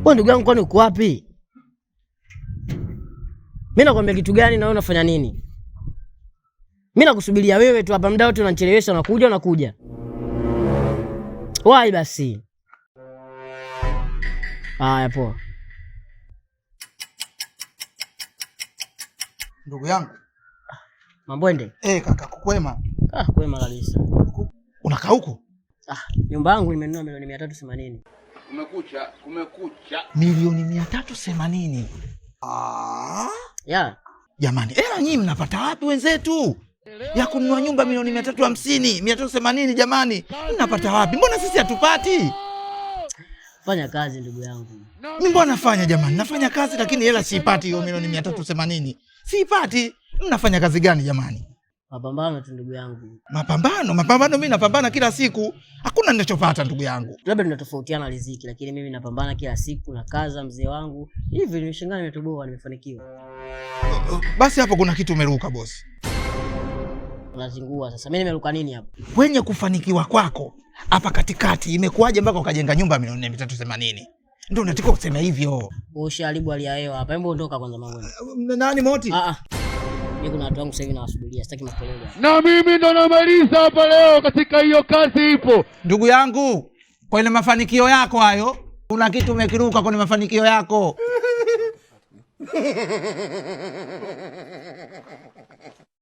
Wewe ndugu yangu, kwani uko wapi? Mimi nakwambia kitu gani na wewe unafanya nini? Mimi nakusubiria wewe tu hapa muda wote, unanichelewesha, unakuja unakuja. Wai basi. Haya poa. Ndugu yangu. Mambwende. Eh, kaka kukwema. Ah, kwema kabisa. Unakaa huko? Ah, nyumba yangu nimenunua milioni 380. Kumekucha, kumekucha. Milioni 380. Ah. Yeah. Jamani, hela nyinyi mnapata wapi wenzetu? Ya kununua nyumba milioni 350, 380 jamani. Mnapata wapi? Mbona sisi hatupati? Fanya kazi ndugu yangu. Mimi mbona nafanya jamani? Nafanya kazi lakini hela siipati hiyo milioni 380. Siipati. Mnafanya kazi gani jamani? Mapambano tu ndugu yangu. Mapambano, mapambano mimi napambana kila siku. Hakuna ninachopata ndugu yangu. Labda tunatofautiana riziki, lakini mimi napambana kila siku na kaza mzee wangu. Hivi nimeshangaa nimetoboa, nimefanikiwa. Basi hapo kuna kitu umeruka bosi. Unazingua sasa. Mimi nimeruka nini hapo? Kwenye kufanikiwa kwako hapa katikati imekuwaje mpaka ukajenga nyumba milioni 380? Ndio unatakiwa kusema hivyo. Ushaharibu hali ya hewa hapa. Hebu ondoka kwanza mambo. Nani Moti? Ah ah. Mimi kuna watu wangu sasa hivi nawasubiria, sitaki makelele. Na mimi ndo namaliza hapa leo katika hiyo kazi ipo. Ndugu yangu, kwenye mafanikio yako hayo, kuna kitu umekiruka kwenye mafanikio yako.